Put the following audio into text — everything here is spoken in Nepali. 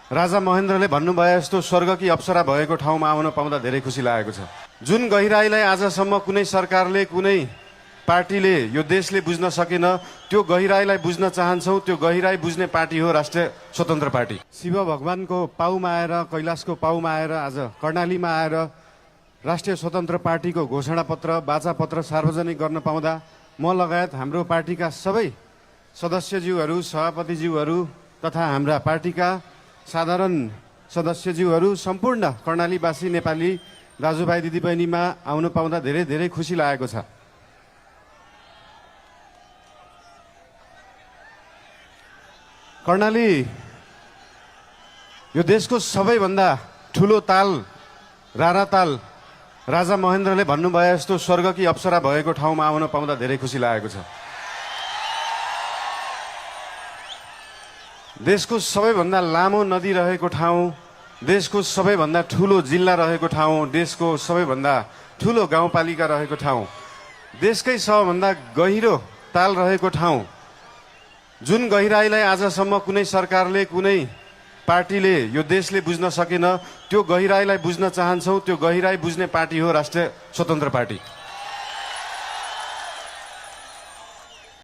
राजा महेन्द्रले भन्नुभए जस्तो स्वर्गकी अप्सरा भएको ठाउँमा आउन पाउँदा धेरै खुसी लागेको छ। जुन गहिराईलाई आजसम्म कुनै सरकारले, कुनै पार्टीले, यो देशले बुझ्न सकेन, त्यो गहिराईलाई बुझ्न चाहन्छौँ। त्यो गहिराई बुझ्ने पार्टी हो राष्ट्रिय स्वतन्त्र पार्टी। शिव भगवानको पाउमा आएर, कैलाशको पाउमा आएर, आज कर्णालीमा आएर राष्ट्रिय स्वतन्त्र पार्टीको घोषणापत्र, वाचापत्र सार्वजनिक गर्न पाउँदा म लगायत हाम्रो पार्टीका सबै सदस्यज्यूहरू, सभापतिज्यूहरू तथा हाम्रा पार्टीका साधारण सदस्यज्यूहरू, सम्पूर्ण कर्णालीवासी नेपाली दाजुभाइ दिदीबहिनीमा आउनु पाउँदा धेरै धेरै खुसी लागेको छ। कर्णाली यो देशको सबैभन्दा ठुलो ताल, रारा ताल, राजा महेन्द्रले भन्नुभए जस्तो स्वर्गकी अप्सरा भएको ठाउँमा आउन पाउँदा धेरै खुसी लागेको छ। देशको सबैभन्दा लामो नदी रहेको ठाउँ, देशको सबैभन्दा ठुलो जिल्ला रहेको ठाउँ, देशको सबैभन्दा ठुलो गाउँपालिका रहेको ठाउँ, देशकै सबभन्दा गहिरो ताल रहेको ठाउँ, जुन गहिराईलाई आजसम्म कुनै सरकारले, कुनै पार्टीले, यो देशले बुझ्न सकेन, त्यो गहिराईलाई बुझ्न चाहन्छौँ। त्यो गहिराई बुझ्ने पार्टी हो राष्ट्रिय स्वतन्त्र पार्टी।